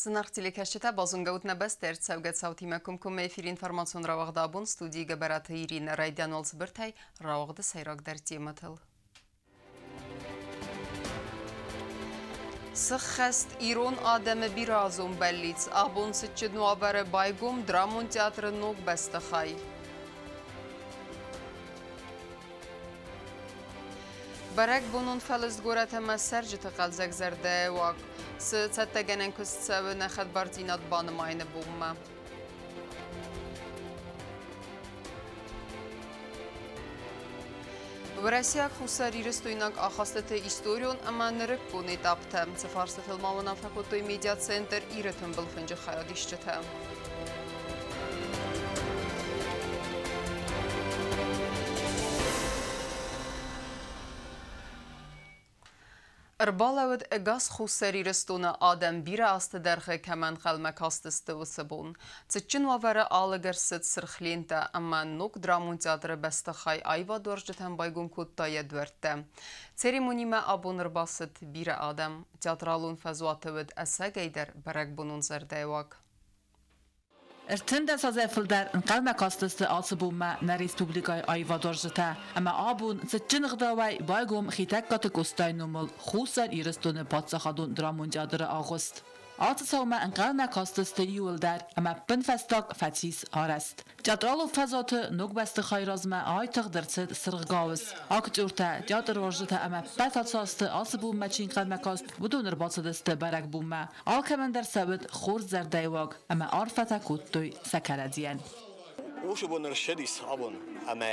Зынаргъ телекӕсджытӕ, базонгӕут нӕ бӕстӕ ӕрцӕугӕ цаутимӕ комкоммӕ эфиры информацион рауагъды абон студийы Гӕбӕраты Иринӕ. Райдиан уал цыбыртӕй рауагъды сӕйрагдӕр темӕтыл. Сыххӕст ирон адӕмы бирӕазон бӕллиц. Абон цытджын уавӕры байгом драмон театры ног бӕстыхай. Бӕрӕгбонон фӕлыст горӕт ӕмӕ цӕрджыты хъӕлдзӕг зӕрдӕйы уаг. Цы цӕттӕгӕнӕн куыст цӕуы нӕ хӕдбардзинад банымайыны бонмӕ. Уӕрӕсейаг хуссарирыстойнаг ахастыты историон ӕмӕ нырыккон этаптӕ. Цы фарстытыл ма уынаффӕ кодтой медиацентр Иры тымбыл фынджы хайадисджытӕ. Ӕрбалӕууыд ӕгас Хуссар Ирыстоны адӕм бирӕ азты дӕргъы кӕмӕ ӕнхъӕлмӕ кастысты, уыцы бон. Цытджын уавӕры ӕлыг ӕрцыд сырх лентӕ ӕмӕ ног драмон театры бӕстыхай аивадуарзджытӕн байгом кодта йӕ дуӕрттӕ. Церемонимӕ абон ӕрбацыд бирӕ адӕм. Театралон фӕзуаты уыд ӕцӕгӕйдӕр бӕрӕгбонон зӕрдӕйыуаг. 13 азӕй фылдӕр ӕнхъӕлмӕ кастысты ацы бонмӕ нӕ республикӕйы аивадуарзджытӕ ӕмӕ абон цытджын ӕгъдауӕй байгом Хетӕгкаты Къостайы номыл Хуссар Ирыстоны паддзахадон драмон театры агъуыст. Ацы цаумӕ ӕнхъӕлмӕ кастысты иууылдӕр ӕмӕ ӕппынфӕстаг фӕцис арӕзт. Театралон фӕзуаты ног бӕстыхайы размӕ айтыгъд ӕрцыд цыргъ гауыз. Актертӕ, театруарзджытӕ ӕмӕ ӕппӕт ацыазты ацы бонмӕ чи ӕнхъӕлмӕ каст, уыдон ӕрбацыдысты бӕрӕгбонмӕ. Алкӕмӕн дӕр сӕ уыд хорз зӕрдӕйы уаг ӕмӕ арфӕтӕ кодтой сӕ кӕрӕдзийӕн. Уыцы бон ӕрцыдис абон ӕмӕ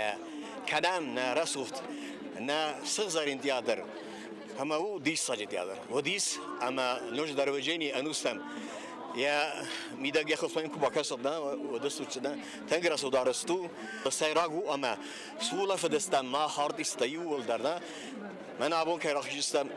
кӕнӕм нӕ рӕсугъд, нӕ сыгъзӕрин театр ӕмӕ у диссаджы театр. Уыдис ӕмӕ ноджы дӕр уыдзӕни ӕнустӕм. Йӕ мидӕг йӕ хылфӕн куы бакӕсӕд, нӕ, уыдысты нӕ, тынг рӕсугъд арӕзт у. Сӕйраг у ӕмӕ сулӕфыдыстӕм мах артисттӕ иууылдӕр, нӕ, Мӕн абон кӕй рахизыстӕм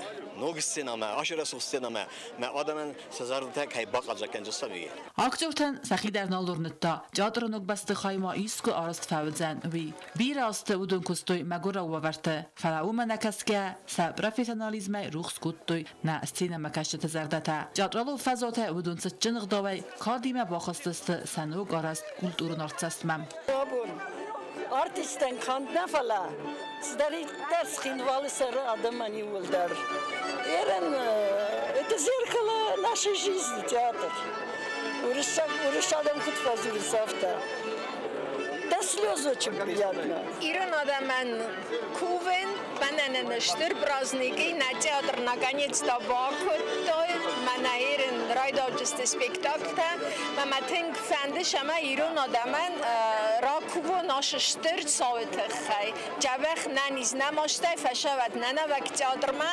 ног сценӕмӕ, ацы рӕсугъд сценӕмӕ, мӕ адӕмӕн сӕ зӕрдӕтӕ кӕй бахъӕлдзӕг кӕндзыстӕм, уый. Актертӕн сӕхи дӕр нал уырныдта, театры ног бӕстыхаймӕ искуы арӕзт фӕуыдзӕн, уый. Бирӕ азты уыдон куыстой мӕгуырау уавӕрты, фӕлӕ уымӕ нӕ кӕсгӕ, сӕ профессионализмӕй рухс кодтой нӕ сценӕмӕкӕсджыты зӕрдӕтӕ. Театралон фӕзуатӕй уыдон цытджын ӕгъдауӕй кадимӕ бахызтысты сӕ ног арӕзт культурон артдзӕстмӕ. Абон артисттӕн канд нӕ, фӕлӕ цыдӕриддӕр Цхинвалы цӕры адӕмӕн иууылдӕр. Ерын это зеркало нашей жизни, театр. Уырыссаг, уырыс адӕм куыд фӕдзурынц, афтӕ. До слез очень приятно. Ирон адӕмӕн кувын, мӕнӕн стыр праздники, нӕ театр наконец-то бакодтой, мӕнӕ ирын райдауджысты спектакльтӕ. Мӕ тынг фӕнды, ӕмӕ ирон адӕмӕн ракувон ашы стыр цауы тыххӕй. Дзӕбӕх нӕниз нӕ мастӕй фӕсӕвӕд нӕ нӕуӕг театрмӕ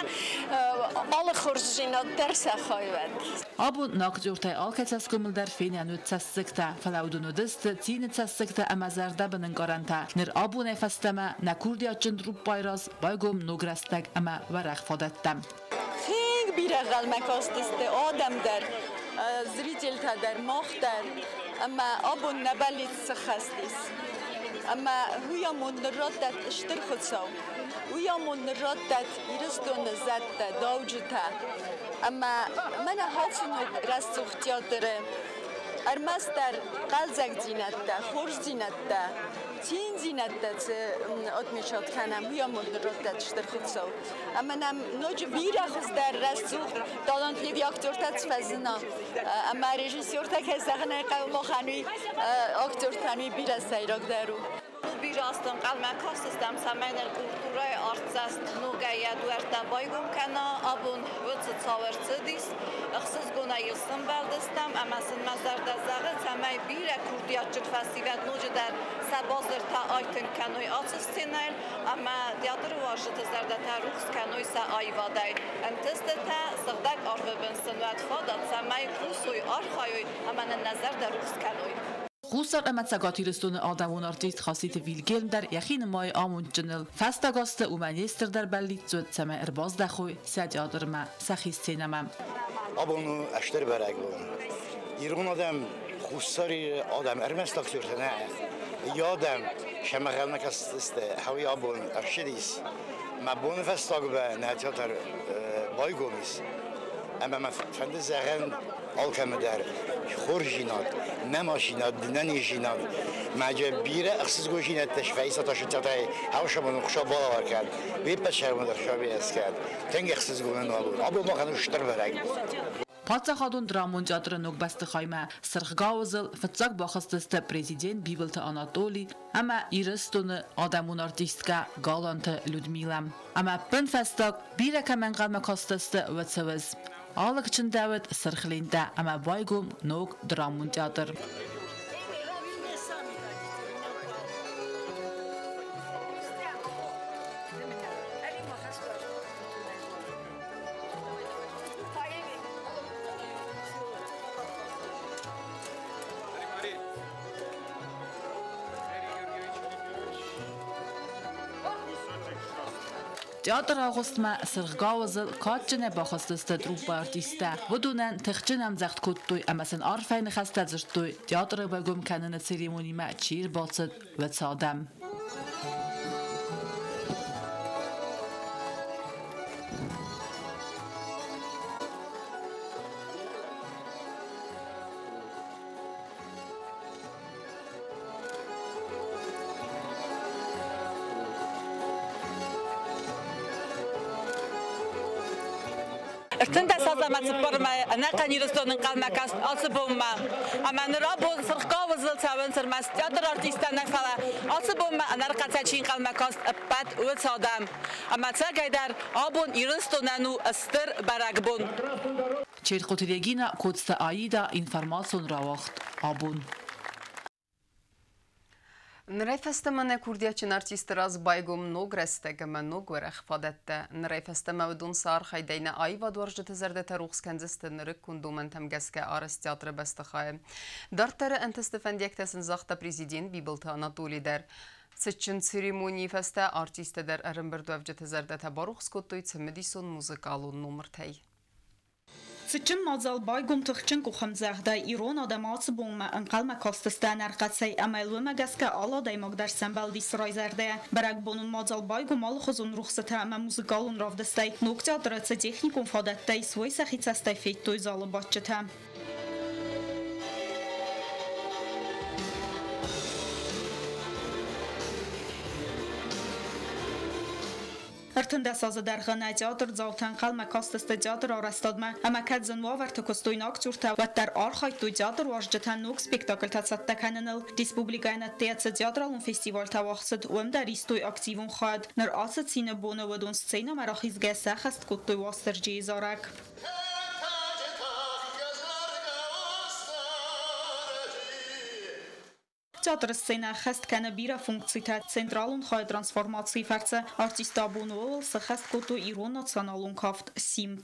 алы хорздзинад дӕр сӕ хайуӕд. Абон нӕ актертӕй алкӕй цӕсгомыл дӕр фенӕн уыд цӕссыгтӕ, фӕлӕ уыдон уыдысты цины цӕссыгтӕ ӕмӕ зӕрдӕбын ӕнкъарӕнтӕ. Ныр абонӕй фӕстӕмӕ нӕ курдиатджын труппайы раз байгом ног рӕстӕг ӕмӕ уӕрӕх фадӕттӕ. Тынг бирӕ ӕнхъӕлмӕ кастысты адӕм дӕр, зрительтӕ дӕр, мах дӕр. Ӕмӕ абон нӕ бӕллиц сыххӕст ис. Ӕмӕ уый амонд нын радтӕд Стыр Хуыцау. Уый амонд нын радтӕд Ирыстоны зӕдтӕ, дауджытӕ. Ӕмӕ мӕнӕ ацы ног рӕсугъд театры ӕрмӕстдӕр хъӕлдзӕгдзинӕдтӕ, хорздзинӕдтӕ, циндзинӕдтӕ цы отмечать кӕнӕм, уый амонд нын радтӕд Стыр Хуыцау. Ӕмӕ нӕм ноджы бирӕ хуыздӕр рӕсугъд талантливый актертӕ цы фӕзына. Ӕмӕ режиссертӕ, кӕй зӕгъын ӕй хъӕуы, махӕн уый актертӕн уый бирӕ сӕйрагдӕр у. Бирӕ азты ӕнхъӕлмӕ кастыстӕм, цӕмӕй нын культурӕйы артдзӕст ногӕй йӕ дуӕрттӕ байгом кӕна. Абон уыцы цау ӕрцыдис. Ӕхсызгонӕй йыл сӕмбӕлдыстӕм ӕмӕ сын мӕ зӕрдӕ зӕгъы, цӕмӕй бирӕ курдиатджын фӕсивӕд ноджыдӕр сӕ базыртӕ айтынг кӕной ацы сценӕйыл ӕмӕ театры уарзджыты зӕрдӕтӕ рухс кӕной сӕ аивадӕй. Ӕнтыстытӕ сыгъдӕг арвы бын сын уӕд фадат, цӕмӕй кусой, архайой ӕмӕ нын нӕ зӕрдӕ рухс кӕной. Хуссар ӕмӕ Цӕгат Ирыстоны адӕмон артист Хаситы Вильгельм дӕр йӕхи нымайы амондджыныл. Фӕстаг азты уымӕн йе стырдӕр бӕллиц уыд, цӕмӕй ӕрбаздӕхой сӕ театрмӕ, сӕхи сценӕмӕ. Абон у стыр бӕрӕгбон. Ирон адӕм, Хуссар Иры адӕм ӕрмӕст актертӕ нӕ, йӕ адӕм сӕмӕгъӕлмӕ кастысты, хауи абон ӕрцыдис. Мӕ боны фӕстаг нӕ театр байгом ис. Ӕмӕ мӕ фӕнды зӕгъын алкӕмӕ дӕр хорздзинад, нӕ машинад, нӕ низдзинад. Мӕ бирӕ ӕхсызгондзинӕдтӕ сфӕйса тасыцатӕй хӕсамон хуыцау балӕвар кӕнӕд, уе ппӕт сӕрмӕ дӕр хуыцау бирӕ Тынг ӕхсызгон у абон. Абон махӕн у стыр бӕрӕгбон. Паддзахадон драмон театры ног бӕстыхаймӕ Сырх гауызыл фыццаг бахызтысты президент Бибылты Анатоли ӕмӕ Ирыстоны адӕмон артисткӕ Галанты Людмилӕ. Ӕмӕ ӕппынфӕстаг бирӕ кӕм ӕнхъӕлмӕ кастысты, уыцы Алыг чындӕуыд сырх лентӕ ӕмӕ байгом ног драмон театр. Театр агъуыстмӕ Сырх гауызыл кадджынӕй бахызтысты труппӕйы артисттӕ. Уыдонӕн тыхджын ӕмдзӕгъд кодтой ӕмӕ сын арфӕйы ныхӕстӕ дзырдтой, театры байгом кӕныны церемонимӕ чи ӕрбацыд, уыцы адӕм. Ӕртындӕс аз ӕмӕ цыппӕрмӕ ӕнӕхъӕн Ирыстоны ӕнхъӕлмӕ каст ацы бонмӕ. Ӕмӕ ныр абон Сырх гауызыл цӕуынц ӕрмӕст театры артисттӕ нӕ, фӕлӕ ацы бонмӕ ӕнӕрхъӕцӕй чи ӕнхъӕлмӕ каст, ӕппӕт уыцы адӕм. Ӕмӕ ӕцӕгӕйдӕр абон Ирыстонӕн у стыр бӕрӕгбон. Черкъоты Регина, Коцты Аида, информацион рауагъд «Абон». Нырӕй фӕстӕмӕ нӕ курдиатджын артисты раз байгом ног рӕстӕг ӕмӕ ног уӕрӕх фадӕттӕ. Нырӕй фӕстӕмӕ уыдон сӕ архайдӕй нӕ аивадуарзджыты зӕрдӕтӕ рухс кӕндзысты нырыккон домӕнтӕм гӕсгӕ арӕзт театры бӕстыхайы. Дарддӕры ӕнтысты фӕндиӕгтӕ сын загъта президент Бибылты Анатоли дӕр. Цытджын церемонийы фӕстӕ артисттӕ дӕр ӕрӕмбырдуӕвджыты зӕрдӕтӕ барухс кодтой цымыдисон музыкалон номыртӕй. Цытджын мадзал байгом тыхджын къухӕмдзӕгъдӕй. Ирон адӕм ацы бонмӕ ӕнхъӕлмӕ кастысты ӕнӕрхъӕцӕй ӕмӕ йыл уымӕ гӕсгӕ алы адӕймаг дӕр сӕмбӕлдис райзӕрдӕйӕ. Бӕрӕгбонон мадзал байгом алыхуызон рухсытӕ ӕмӕ музыкалон равдыстӕй. Ног театры цы техникон фадӕттӕ ис, уый сӕхи цӕстӕй федтой залы бадджытӕ. 13 азы дӕргъы нӕ театрдзаутӕ ӕнхъӕлмӕ кастысты театры арӕзтадмӕ ӕмӕ кӕд зын уавӕрты куыстой актертӕ, уӕддӕр архайдтой театруарзджытӕн ног спектакльтӕ цӕттӕ кӕныныл. Республикӕйӕн ӕддейӕ цы театралон фестивальтӕ уагъд цыд, уым дӕр истой активон хайад. Ныр ацы цины боны уыдон сценӕмӕ рахизгӕ сӕххӕст кодтой Уастырджийы зарӕг. Театры сценӕ ӕххӕст кӕны бирӕ функцитӕ. Централон хайы трансформацийы фӕрцы артисттӕ абон ууыл сӕххӕст кодтой ирон националон кафт «Симд».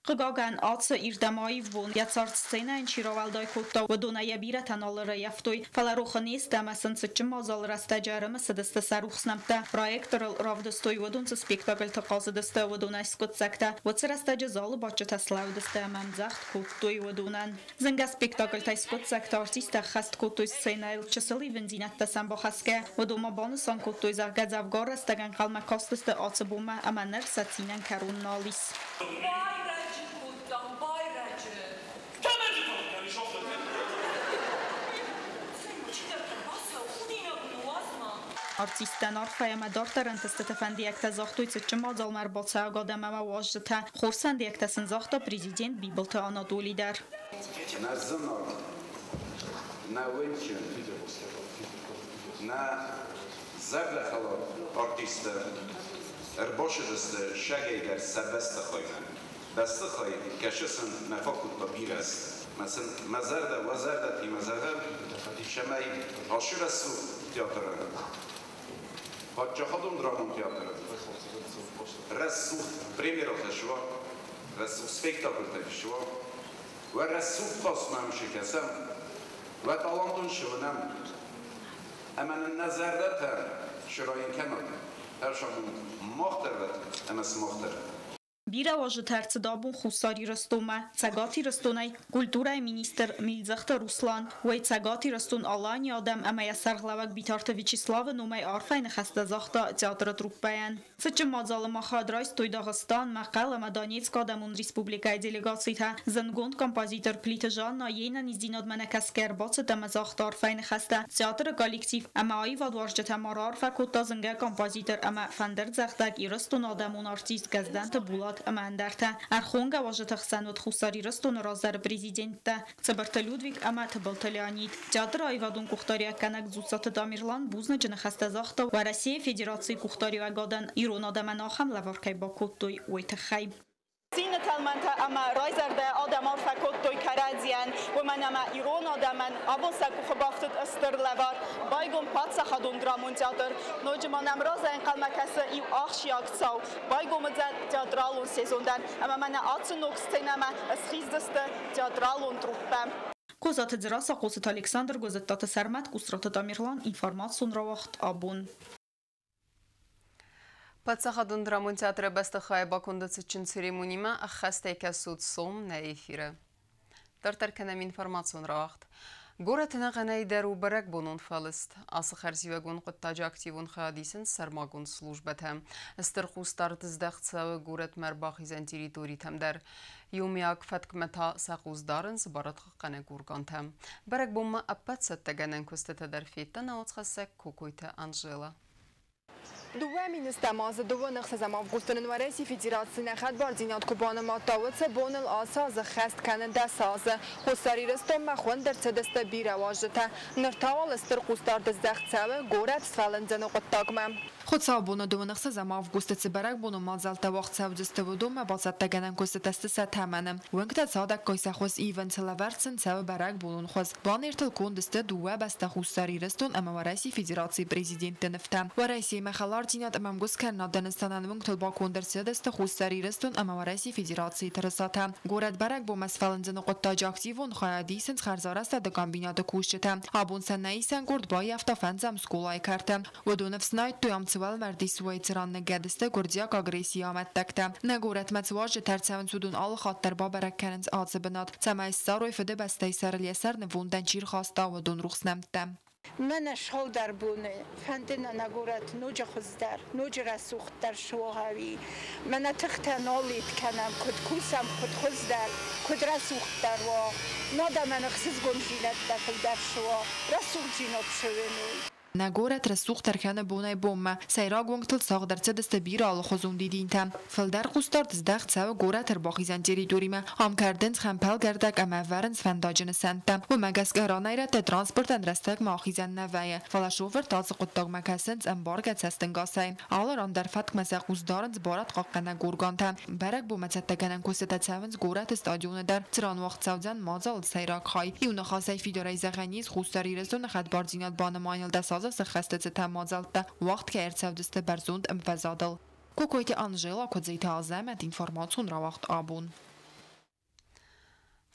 Хъыгагӕн, ацы ирдӕм аив бон йӕ цард сценӕйӕн чи рауӕлдай кодта, уыдонӕй йӕ бирӕтӕ нал ӕрӕййӕфтой. Фӕлӕ рохы не сты ӕмӕ сын цытджын мадзалы рӕстӕджы ӕрымысыдысты сӕ рухс нӕмттӕ. Проекторыл равдыстой, уыдон цы спектакльты хъазыдысты, уыдонӕй скъуыддзӕгтӕ. Уыцы рӕстӕджы залы бадджытӕ слӕудысты ӕмӕ ӕмдзӕгъд кодтой уыдонӕн. Зынгӕ спектакльтӕй скъуыддзӕгтӕ артисттӕ ӕххӕст кодтой сценӕйыл чысыл ивындзинӕдтӕ сӕм бахӕсгӕ. Уыдон ма банысан кодтой, зӕгъгӕ, дзӕвгар рӕстӕг ӕнхъӕлмӕ кастысты ацы бонмӕ ӕмӕ ныр сӕ цинӕн кӕрон нал ис. Байрӕджы кодтам, байрӕджы. Кӕмӕджы фӕлтӕр ис охылты? Цӕй, чидӕртӕ бацӕуы, худинаг ныууадз ма. Артисттӕн арфӕ ӕмӕ дарддӕр ӕнтыстыты фӕндиӕгтӕ загътой цытджын мадзалмӕ ӕрбацӕуӕг адӕм ӕмӕ уазджытӕ. Хорз фӕндиӕгтӕ сын загъта президент Бибылты Анатоли дӕр. Нӕ зынаргъ, нӕ уӕнчы, нӕ зӕрдӕхӕлар артисттӕ ӕрбацыдысты сагӕйдӕр сӕ бӕстыхаймӕ. Бӕстыхай, кӕсы сын нӕ фӕкодта бирӕ азты. Мӕ сын мӕ зӕрдӕ уӕ зӕрдӕтимӕ зӕгъӕм, цӕмӕй ацы рӕсугъд театры, Паддзахадон драмон театры рӕсугъд премьерӕтӕ суа, рӕсугъд спектакльтӕ суа, уӕ рӕсугъд хъазтмӕ цы кӕсӕм, уӕ талантон цы уынӕм, ӕмӕ нын нӕ зӕрдӕтӕ срайын кӕнат, ӕрсамон мах дӕр ӕмӕ сымах дӕр. Бирӕ уазджытӕ ӕрцыд абон Хуссар Ирыстонмӕ Цӕгат Ирыстонӕй культурӕйы министр Милдзыхты Руслан. Уый Цӕгат Ирыстон-Аланийы адӕм ӕмӕ йӕ сӕргълӕууӕг Битарты Вячеславы номӕй арфӕйы ныхӕстӕ загъта театры труппӕйӕн. Цытджын мадзалы ма хайад райстой Дагъыстан, Мӕхъхъӕл ӕмӕ Донецкы адӕмон республикӕйы делегацитӕ. Зындгонд композитор Плиты Жанна йе нӕниздзинадмӕ нӕкӕсгӕ ӕрбацыд ӕмӕ загъта арфӕйы ныхӕстӕ. Театры коллектив ӕмӕ аивадуарзджытӕ ма раарфӕ кодта зынгӕ композитор ӕмӕ фӕндырдзӕгъдӕг Ирыстоны адӕмон артист Гӕздӕнты Булат ӕмӕ ӕндӕртӕ. Ӕрхонгӕ уазджыты хсӕн уыд Хуссар Ирыстоны раздӕры президенттӕ Цыбырты Людвиг ӕмӕ Тыбылты Леонид. Театры аивадон къухдариуӕггӕнӕг Дзуццаты Тамерлан бузныджы ныхӕстӕ загъта Уӕрӕсейы Федерацийы къухдариуӕгадӕн ирон адӕмӕн ахӕм лӕвар кӕй бакодтой, уый тыххӕй. Цины тӕлмӕнтӕ ӕмӕ райзӕрдӕ адӕм арфӕ кодтой кӕрӕдзийӕн, уымӕн ӕмӕ ирон адӕмӕн абон сӕ къухы бафтыд стыр лӕвар, байгом паддзахадон драмон театр. Ноджы ма нӕм разӕй ӕнхъӕлмӕ кӕсы иу ахсджиаг цау, байгом уыдзӕн театралон сезон дӕр ӕмӕ мӕнӕ ацы ног сценӕмӕ схиздзысты театралон труппӕ. Козаты Дзерассӕ, Хъоцыты Александр, Гуызыттаты Сӕрмӕт, Къусраты Тамерлан, информацион рауагъд «Абон». Паддзахадон драмон театры бӕстыхайы баконды цытджын церемонимӕ ӕххӕстӕй кӕсут сом нӕ эфиры. Дарддӕр кӕнӕм информацион рауагъд. Горӕты ӕнӕхъӕнӕй дӕр у бӕрӕгбонон фӕлыст. Ацы хӕрзиуӕгон хъуыддаджы активон хайад исынц сӕрмагонд службӕтӕ. Стыр хъусдард здӕхт цӕуы горӕтмӕ ӕрбахизӕн территоритӕм дӕр. Иумиаг фӕткмӕ та сӕ хъус дарынц барадхъахъхъӕнӕг органтӕ. Бӕрӕгбонмӕ ӕппӕт цӕттӕгӕнӕн куыстытӕ дӕр федта нӕ уацхӕссӕг Кокойты Анжела. 2010-ӕм азы 26 августы нын Уӕрӕсейы Федераци нӕ хӕдбардзинад куы банымадта, уӕд сӕ боныл ацы азы хӕст кӕны 10 азы. Хуссар Ирыстонмӕ хуынд ӕрцыдысты бирӕ уазджытӕ. Ныр та уал стыр хъусдард здӕхт цӕуы горӕт сфӕлындзыны хъуыддагмӕ. Хуыцаубоны 26 августы цы бӕрӕгбонон мадзӕлттӕ уагъд цӕудзысты, уыдонмӕ бацӕттӕгӕнӕн куыстытӕ сты сӕ тӕмӕны. Уынгтӕ цадӕггай сӕ хуыз ивынц, лӕвӕрд сын цӕуы бӕрӕгбонон хуыз. Баннертыл конд сты дыууӕ бӕстӕ Хуссар Ирыстон ӕмӕ Уӕрӕсейы Федерацийы президентты нывтӕ. Уӕрӕсеимӕ хӕлардзинад ӕмӕ ӕмгуысткӕнынады нысанӕн уынгтыл баконд ӕрцыдысты Хуссар Ирыстон ӕмӕ Уӕрӕсейы Федерацийы тырысатӕ. Горӕт бӕрӕгбонмӕ сфӕлындзыны хъуыддаджы активон хайад исынц хӕрзарӕзтады комбинаты кусджытӕ. Абон сӕ нӕ исӕн къорд баййӕфта фӕндзӕм скъолайы кӕрты. Уыдон ӕфснайдтой, ам цы уӕлмӕрд ис, уый, цыран ныгӕд сты гуырдзиаг агрессийы амӕттӕгтӕ. Нӕ горӕтмӕ цы уазджытӕ ӕрцӕуынц, уыдон алы хатт дӕр бабӕрӕг кӕнынц ацы бынат, цӕмӕй ссарой, Фыдыбӕстӕйы сӕрыл йӕ сӕр нывондӕн чи рхаста, уыдон рухс нӕмттӕ. Мӕнӕ цалдӕр боны фӕнды нӕ горӕт ноджы хуыздӕр, ноджы рӕсугъддӕр суа, Мӕнӕ тыхтӕ нал кӕнӕм, куыд кусӕм, куыд хуыздӕр, куыд рӕсугъддӕр уа. Адӕмӕн ӕхсызгондзинӕдтӕ фылдӕр суа, рӕсугъддзинад суыной. Нӕ горӕт рӕсугъддӕр кӕны бонӕй-бонмӕ. Сӕйраг уынгтыл сагъд ӕрцыдысты бирӕ алыхуызон дидинтӕ. Фылдӕр хъусдард здӕхт цӕуы горӕты ӕрбахизӕн территоримӕ. Ам кӕрдынц хӕмпӕлгӕрдӕг ӕмӕ ӕвӕрынц фӕндаджы нысӕнттӕ. Уымӕ гӕсгӕ ранӕй-рӕтты транспортӕн рӕстӕгмӕ ахизӕн нӕ вӕййы. Фӕлӕ шофыртӕ ацы хъуыддагмӕ кӕсынц ӕмбаргӕ цӕстӕнгасӕй. Алы ран дӕр фӕткмӕ сӕ хъус дарынц барадхъахъхъӕнӕг органтӕ. Бӕрӕгбонмӕ цӕттӕгӕнӕн куыстытӕ цӕуынц горӕты стадионы дӕр, цыран уагъд цӕудзӕн мадзалы сӕйраг хай. Иу ныхасӕй фидарӕй зӕгъӕн ис, Хуссар Ирыстоны хӕдбардзинад банымайыныл 10 азы сӕххӕсты цытӕн мадзӕлттӕ уагъд кӕй ӕрцӕудзысты бӕрзонд ӕмвӕзадыл. Кокойты Анжела, Куыдзиты Азӕмӕт, информацион рауагъд «Абон».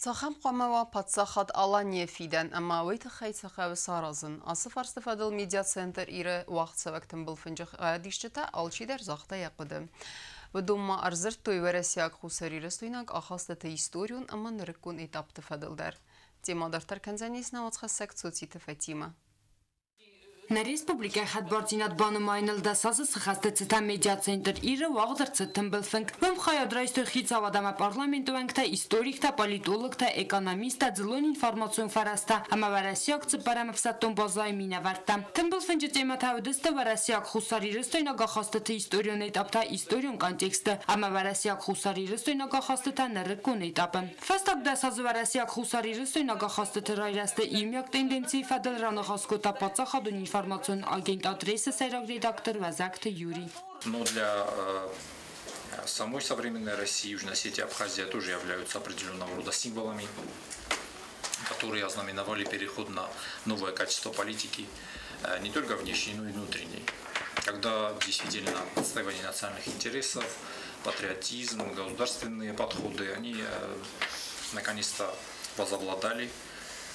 Цахӕм хъуамӕ уа паддзахад Аланийы фидӕн ӕмӕ уый тыххӕй цы хъӕуы саразын? Ацы фарсты фӕдыл медиацентр Иры уагъдцӕуӕг тымбыл фынджы хайадисджытӕ алчидӕр загъта йӕ хъуыды. Уыдон ма ӕрдзырдтой уӕрӕсейаг хуссарирыстойнаг ахастыты историон ӕмӕ нырыккон этапты фӕдыл дӕр. Темӕ дарддӕр кӕндзӕнис нӕ уацхӕссӕг Цоциты Фатимӕ. Нӕ республикӕйы хӕдбардзинад банымайыныл 10 азы сӕххӕсты цытӕн медиацентр Иры уагъд ӕрцыд тымбыл фынг. Уым хайад райстой хицауад ӕмӕ парламенты уӕнгтӕ, историктӕ, политологтӕ, экономисттӕ, дзыллон информацион фӕрӕзтӕ ӕмӕ уӕрӕсейаг цыппӕрӕм ӕфсӕддон базӕйы минӕвӕрттӕ. Тымбыл фынджы темӕтӕ уыдысты уӕрӕсейаг хуссарирыстойнаг ахастыты историон этаптӕ историон контексты ӕмӕ уӕрӕсейаг хуссарирыстойнаг ахастытӕ нырыккон этапы. Фӕстаг 10 азы уӕрӕсейаг хуссарирыстойнаг ахастыты райрӕзты иумиаг тенденцийы фӕдыл раныхас кодта паддзахадон информацион агентад Рейсы сӕйраг редактор Уӕзӕгты Юрий. Но для самой современной России Южная Осетия и Абхазия тоже являются определенного рода символами, которые ознаменовали переход на новое качество политики, не только внешней, но и внутренней. Когда действительно отстаивание национальных интересов, патриотизм, государственные подходы, они наконец-то возобладали.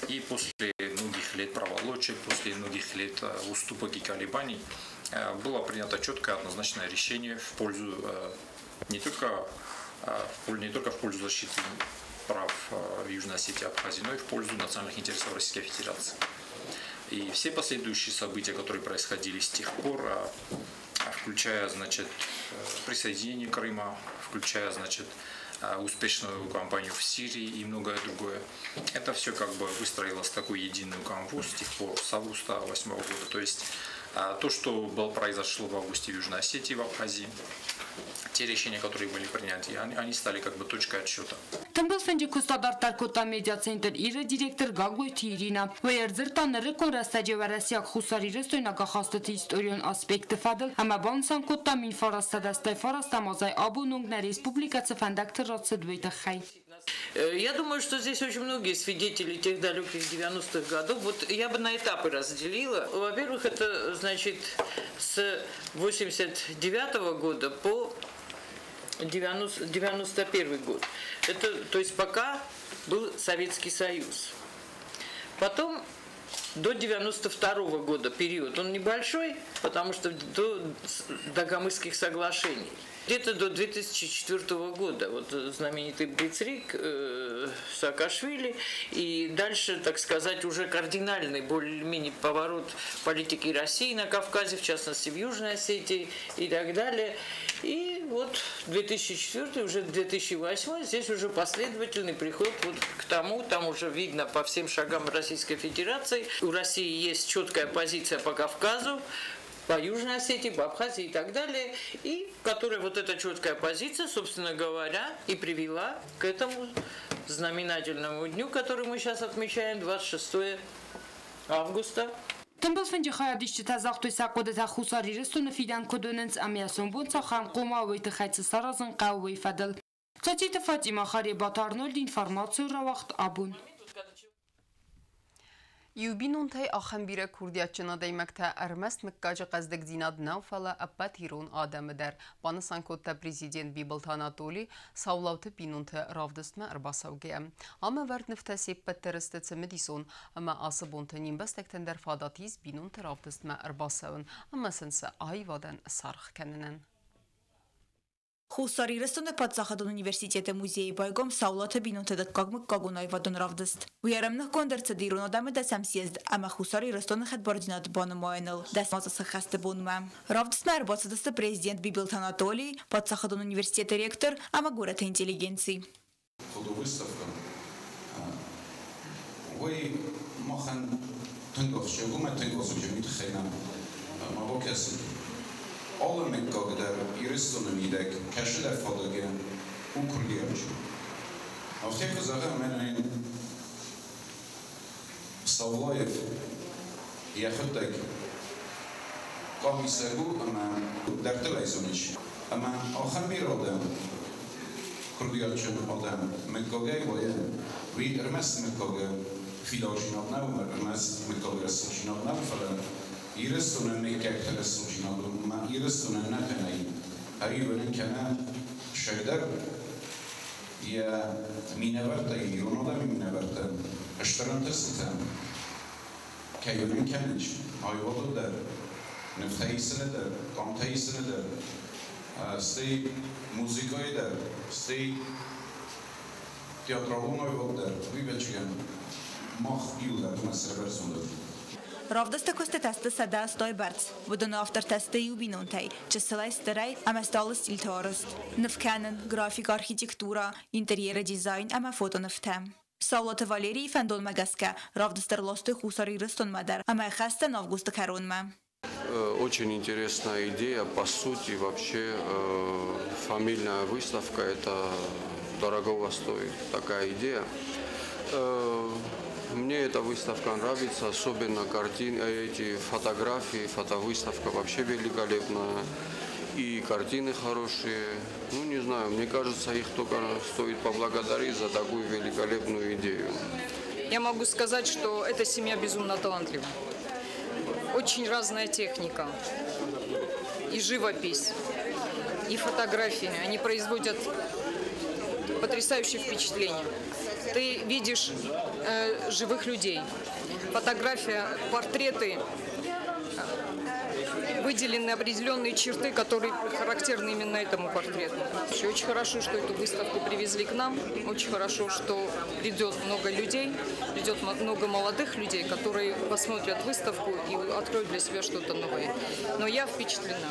И после многих лет проволочек, после многих лет уступок и колебаний было принято четкое однозначное решение в пользу не только не только в пользу защиты прав Южной Осетии и Абхазии, но и в пользу национальных интересов Российской Федерации. И все последующие события, которые происходили с тех пор, включая, значит, присоединение Крыма, включая, значит, успешную кампанию в Сирии и многое другое. Это все как бы выстроилось в такую единую канву с тех пор, с августа 2008 года. То есть то, что произошло в августе в Южной Осетии, в Абхазии, те решения, которые были приняты, они стали как бы точкой отсчета. Тымбыл фынджы куыстадарддӕр кодта медиацентр Ир-ы директор Гаглойты Иринӕ. Уый ӕрдзырдта нырыккон рӕстӕджы уӕрӕсейаг хуссарирыстойнаг ахастыты историон аспектты фӕдыл ӕмӕ банысан кодта 1989 азӕй абоны онг нӕ республикӕ цы фӕндӕгты рацыд, уый тыххӕй. Я думаю, что здесь очень многие свидетели тех далеких 90-х годов. Вот я бы на этапы разделила. Во-первых, это, значит, с 89-го года по 91 год. Это, то есть пока был Советский Союз. Потом до 92 года период, он небольшой, потому что до Дагомысских соглашений. Где-то до 2004 года, вот знаменитый Блицкриг, Саакашвили, и дальше, так сказать, уже кардинальный более-менее поворот политики России на Кавказе, в частности в Южной Осетии и так далее. И вот 2004, уже 2008, здесь уже последовательный приход вот к тому, там уже видно по всем шагам Российской Федерации. У России есть четкая позиция по Кавказу, по Южной Осетии, по Абхазии и так далее, и которая вот эта четкая позиция, собственно говоря, и привела к этому знаменательному дню, который мы сейчас отмечаем, 26 августа. Тымбыл фынджы хайадисджытӕ загътой сӕ хъуыдытӕ Хуссар Ирыстоны фидӕн куыд уынынц ӕмӕ сом бон цахӕм хъуамӕ уой тыххӕй цы саразын хъӕуы, уый фӕдыл. Цоциты Фатимӕ, Харебаты Арнольд, информацион рауагъд Абон. Иу бинонтӕй ахӕм бирӕ курдиатджын адӕймӕгтӕ ӕрмӕст мыггаджы хъӕздыгдзинад нӕу, фӕлӕ ӕппӕт ирон адӕмы дӕр, банысан кодта президент Бибылты Анатоли Саулауты бинонты равдыстмӕ ӕрбацӕугӕйӕ. Ам ӕвӕрд нывтӕ се ппӕт дӕр сты цымыдисон, ӕмӕ ацы бонты не мбӕстӕгтӕн дӕр фадат ис бинонты равдыстмӕ ӕрбацӕуын ӕмӕ сын сӕ аивадӕн саргъ кӕнынӕн. Хуссар Ирыстоны паддзахадон университеты музейы байгом Саулаты бинонты дыккаг мыггагон аивадон равдыст. Уый ӕрӕмныхгонд ӕрцыд ирон адӕмы дӕсӕм съезд ӕмӕ Хуссар Ирыстоны хӕдбардзинад банымайыныл 10 азы сӕххӕсты бонмӕ. Равдыстмӕ ӕрбацыдысты президент Бибылты Анатолий, паддзахадон университеты ректор ӕмӕ горӕты интеллигенци. Фотовыставка. Уый махӕн тынг ахсджиаг у, мӕ тынг ахсджиаг уый тыххӕй нӕм ма бакӕсын. Алы мыггаг дӕр Ирыстоны мидӕг кӕсыдӕр фадыгы у курдиатджын. Афтӕ куы зӕгъӕм, мӕнӕ Саулаев йӕхӕдӕг къамисӕг у ӕмӕ дарддӕр ӕй зонис. Ӕмӕ ахӕм бирӕ адӕм, курдиатджын адӕм мыггагӕй вӕййы, уый ӕрмӕст мыггагы фидарджинад нӕу, ӕрмӕст мыггагы рӕсугъддзинад нӕу, фӕлӕ Ирыстоны мыггӕгты рӕсугъддзинад у ӕмӕ Ирыстоны нӕхъӕнӕй ӕриуынын кӕнӕ сӕгдӕр йӕ минӕвӕрттӕ, ирон адӕмы минӕвӕрттӕ стыр ӕнтыстытӕ кӕй уынын кӕнынц аивады дӕр, нывтӕ исыны дӕр, къамтӕ исыны дӕр, стӕй музыкӕйы дӕр, стӕй театралон аивад дӕр, уый ӕвӕццӕгӕн мах иуылдӕр ӕмӕ сӕрбӕрзондӕр. Равдысты куыстытӕ сты 180 бӕрц. Уыдоны автортӕ сты иу бинонтӕй, чысылӕй стырӕй ӕмӕ сты алы стильты арӕзт. Ныв кӕнын, график, архитектура, интерьеры дизайн ӕмӕ фотонывтӕ. Саулаты Валерийы фӕндонмӕ гӕсгӕ равдыст ӕрластой Хуссар Ирыстонмӕ дӕр ӕмӕ хӕсдзӕн августы кӕронмӕ. Очень интересная идея. По сути, вообще фамильная выставка – это дорогого стоит такая идея. Мне эта выставка нравится, особенно картины, эти фотографии, фотовыставка вообще великолепная. И картины хорошие. Ну, не знаю, мне кажется, их только стоит поблагодарить за такую великолепную идею. Я могу сказать, что эта семья безумно талантлива. Очень разная техника. И живопись, и фотографии. Они производят потрясающее впечатление. Ты видишь живых людей. Фотография, портреты Выделены определенные черты, которые характерны именно этому портрету. Еще очень хорошо, что эту выставку привезли к нам. Очень хорошо, что придет много людей, придет много молодых людей, которые посмотрят выставку и откроют для себя что-то новое. Но я впечатлена.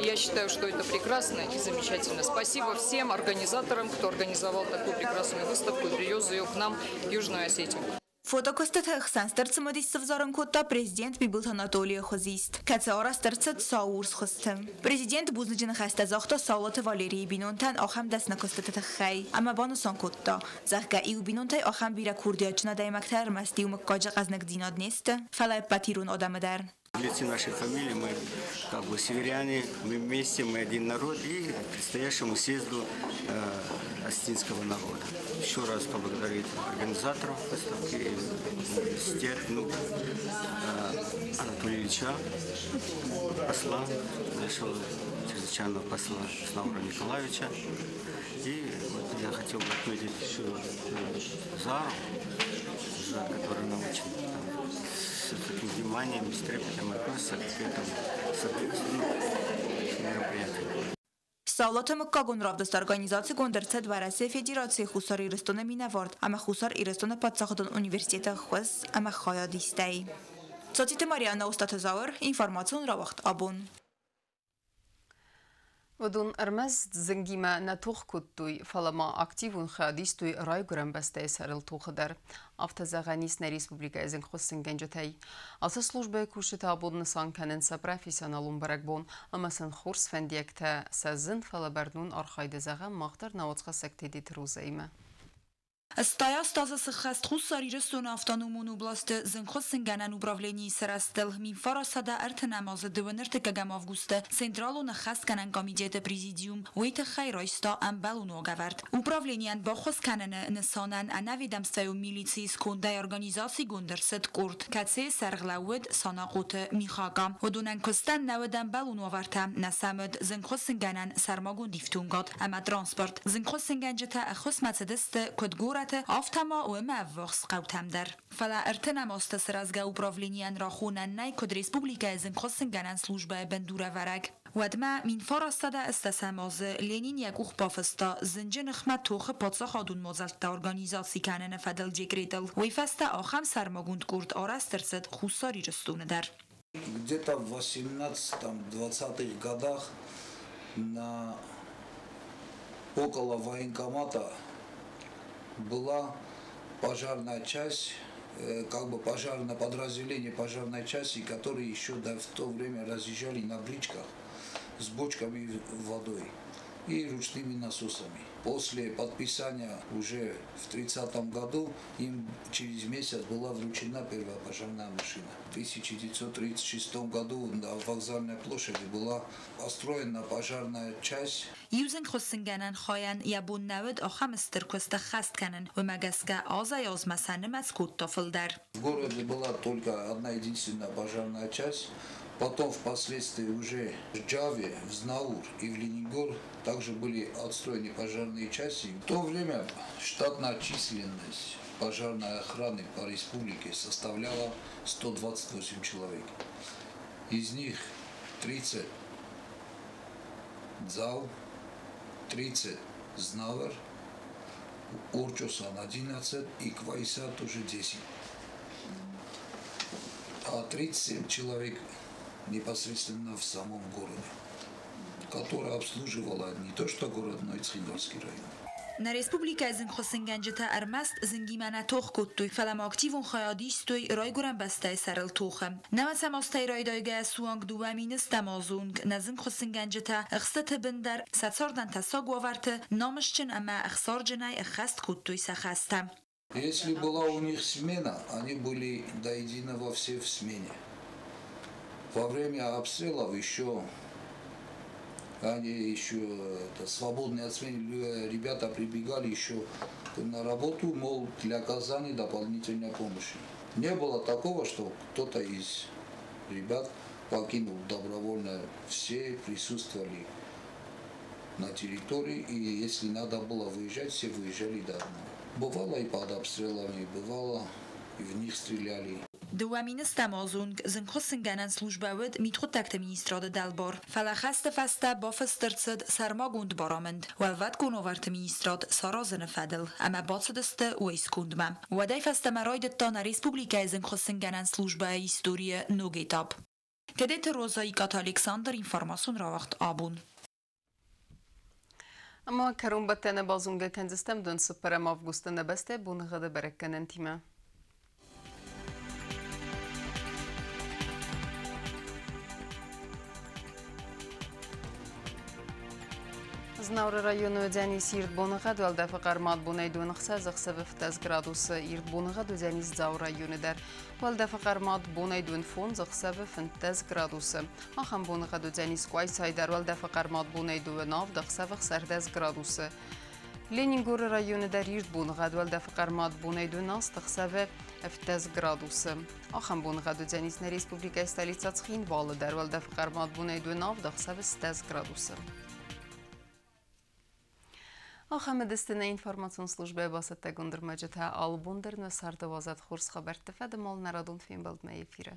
Я считаю, что это прекрасно и замечательно. Спасибо всем организаторам, кто организовал такую прекрасную выставку и привез ее к нам в Южную Осетию. Фотокуыстыты хсӕн стыр цымыдис сывзӕрын кодта президент Бибылты Анатолийы хуызист, кӕцы арӕзт ӕрцыд сау урс хуызты. Президент бузныджы ныхӕстӕ загъта Саулаты Валерийы бинонтӕн ахӕм дӕсны куыстыты тыххӕй ӕмӕ банысан кодта, зӕгъгӕ, иу бинонтӕй ахӕм бирӕ курдиатджын адӕймӕгтӕ ӕрмӕст иу мыггаджы хъӕзныгдзинад не сты, фӕлӕ ӕппӕт ирон адӕмы дӕр. Лице нашей фамилии мы как бы северяне, мы вместе, мы один народ и предстоящему съезду осетинского народа. Еще раз поблагодарить организаторов выставки, университет, Анатолия Ильича, посла, нашего чрезвычайного посла Снаура Николаевича. И вот я хотел бы отметить еще Зару, за которую нам очень с таким вниманием, с трепетом относится к этому мероприятию. Саулаты мыггагон равдыст организацигонд ӕрцыд Уӕрӕсейы Федерацийы Хуссар Ирыстоны минӕвард ӕмӕ Хуссар Ирыстоны паддзахадон университеты ӕххуыс ӕмӕ хайадистӕй. Цоциты Марианна, Остъаты Зауыр, информацион рауагъд Абон. Уыдон ӕрмӕст зынгимӕ нӕ тох кодтой, фӕлӕ ма активон хайад истой Райгуырӕн бӕстӕйы сӕрыл тохы дӕр. Афтӕ зӕгъӕн ис нӕ республикӕйы зынгхуыссынгӕнджытӕй. Ацы службӕйы кусджытӕ абон нысан кӕнынц сӕ профессионалон бӕрӕгбон ӕмӕ сын хорз фӕндиӕгтӕ сӕ зын, фӕлӕ бӕрнон архайды зӕгъӕм мах дӕр нӕ уацхӕссӕг Тедеты Розӕимӕ. 80 азы сыххӕст Хуссар Ирыстоны автономон областы зынгхуыссынгӕнӕн управленийы сырӕзтыл 1930 азы 32 августы Централон ӕххӕстгӕнӕн комитеты президиум уый тыххӕй райста ӕмбӕлон уагӕвӕрд. Управленийӕн баххуыс кӕныны нысанӕн ӕнӕведомствӕйон милицийы скондӕй организацигонд ӕрцыд къорд, кӕцыйы сӕргъ лӕууыд Санахъоты Михака. Уыдонӕн куыстӕн нӕ уыд ӕмбӕлон уавӕртӕ, нӕ сӕм уыд зынгхуыссынгӕнӕн сӕрмагонд ифтонгад ӕмӕ транспорт. Зынгхуыссынгӕнджытӕ ӕххуысмӕ цыдысты куыд горӕты, афтӕ ма уымӕ ӕввахс хъӕутӕм дӕр. Фӕлӕ 30 азты сырӕзгӕ управленийӕн рахонӕн нӕй куыд республикӕйы зынгхуыссынгӕнӕн службӕйы бындурӕвӕрӕг. Уӕдмӕ 1980 азы Ленин йӕ къух бафыста зынджы ныхмӕ тохы паддзахадон мадзӕлттӕ организаци кӕныны фӕдыл декретыл. Уый фӕстӕ ахӕм сӕрмагонд къорд арӕзт ӕрцыд Хуссар Ирыстоны дӕр. Где-то в 18-20-х годах на около военкомата была пожарная часть, как бы пожарное подразделение пожарной части, которые еще в то время разъезжали на бричках с бочками водой и ручными насосами. После подписания уже в 30 году им через месяц была вручена первая пожарная машина. В 1936 году на вокзальной площади была построена пожарная часть. Иу зынгхуыссынгӕнӕн хайӕн йӕ бон нӕ уыд ахӕм стыр куыст ӕххӕст кӕнын, уымӕ гӕсгӕ азӕй-азмӕ сӕ нымӕц кодта фылдӕр. В городе была только одна единственная пожарная часть. Потом впоследствии уже в Джаве, в Знаур и в Ленингор также были отстроены пожарные части. В то время штатная численность пожарной охраны по республике составляла 128 человек. Из них 30 Дзау, 30 Знавр, Орчосан 11 и Квайса тоже 10. А 37 человек непосредственно в самом городе, которая обслуживала не то что город, но и Цхинвальский район. Нӕ республикӕйы зынгхуыссынгӕнджытӕ ӕрмӕст зынгимӕ нӕ тох кодтой, фӕлӕ ма активон хайад истой Райгуырӕн бӕстӕйы сӕрыл тохы. Нӕуӕдзӕм азтӕй райдайгӕйӕ суанг 2010 азы онг нӕ зынгхуыссынгӕнджытӕ ӕхстыты бын дӕр сӕ цардӕн тӕссаг уавӕрты намысджын ӕмӕ ӕхсарджынӕй ӕххӕст кодтой сӕ хӕстӕ. Если была у них смена, они были до единого все в смене. Во время обстрелов еще они еще это, свободные от смены ребята прибегали еще на работу, мол, для оказания дополнительной помощи. Не было такого, что кто-то из ребят покинул добровольно, все присутствовали на территории, и если надо было выезжать, все выезжали до одного. Бывало и под обстрелами, бывало, и в них стреляли. 2000-ӕм азы онг зынгхуыссынгӕнӕн службӕ уыд Мидхъуыддӕгты министрады дӕлбар, фӕлӕ хӕсты фӕстӕ бафыст ӕрцыд сӕрмагонд барамынд Уӕлвӕткон уавӕрты министрад саразыны фӕдыл ӕмӕ бацыдысты уый скондмӕ. Уӕдӕй фӕстӕмӕ райдыдта нӕ республикӕйы зынгхуыссынгӕнӕн службӕйы историйы ног этап. Тедеты Роза, Икъаты Александр, информацион рауагъд Абон. Ӕмӕ кӕронбӕттӕны базонгӕ кӕндзыстӕм дын цыппӕрӕм августы нӕ бӕстӕйы боныгъӕды бӕрӕггӕнӕнтимӕ. Знауыры районы уыдзӕнис ирд боныгъӕд, уӕлдӕфы хъӕрмад бонӕй дон ӕхсӕз, ӕхсӕвы 15 градусы. Ирд боныгъӕд уыдзӕнис Дзауы районы дӕр. Уӕлдӕфы хъӕрмад бонӕй дон 5, ӕхсӕвы 15 градусы. Ахӕм боныгъӕд уыдзӕнис Къуайсайы дӕр, уӕлдӕфы хъӕрмад бонӕй дыууӕ авд, ӕхсӕвы 16 градусы. Ленингоры районы дӕр ирд боныгъӕд, уӕлдӕфы хъӕрмад бонӕй дыууын аст, ӕхсӕвы 17 градусы. Ахӕм боныгъӕд уыдзӕнис нӕ республикӕйы столицӕ Цхинвалы дӕр, уӕлдӕфы хъӕрмад бонӕй дыууын авд, ӕхсӕвы 16 градусы. Ахӕм уыдысты нӕ информацион службӕйы бацӕттӕгонд ӕрмӕджытӕ. Алы бон дӕр нӕ царды уадзӕд хорз хабӕртты фӕдыл нӕ радон фембӕлдмӕ эфиры.